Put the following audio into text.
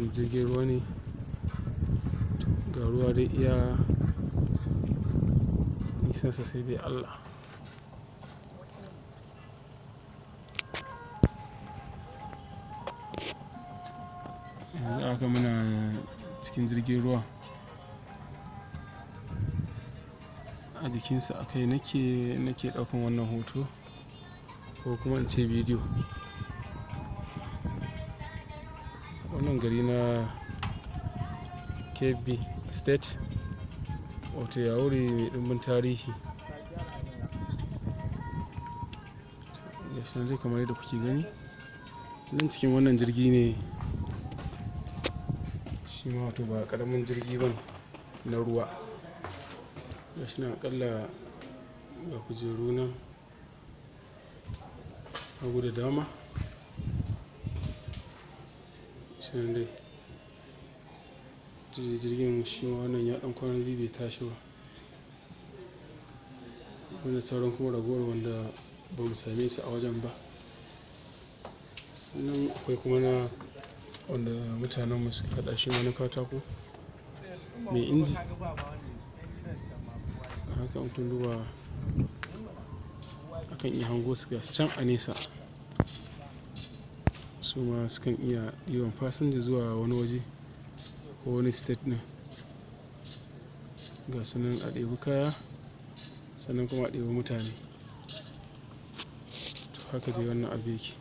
Wannan jirgin ruwa ne, ga ruwa dai iya nisansa sai dai Allah. Yanzu haka muna cikin jirgin ruwa. A jikinsa a kai nake ɗaukan wannan hoto ko kuma in ce bidiyo. Wannan gari na Kebbi State, wato Yauri mai ɗumbin tarihi. Gashi nan dai kamar yadda kuke gani, nan cikin wannan jirgi ne, shi ma wato ba ƙaramin jirgi bane na ruwa. Gashi nan aƙalla ga kujeru nan hagu da dama. Gashi nan dai. Jirgin shi ma wannan ya ɗan kwana biyu bai tashi ba. Wanda sauran kuma ragowar wanda ba mu same su a wajen ba. Sannan akwai kuma na wanda mutanen mu suka haɗa shi ma na katako mai inji. Haka in kun duba akan iya hango su gasu can a nesa. Su ma sukan iya ɗiban fasinja zuwa wani waje ko wani state ɗin. Ga su nan a ɗebi kaya sannan kuma a ɗebi mutane. To haka dai wannan abu yake.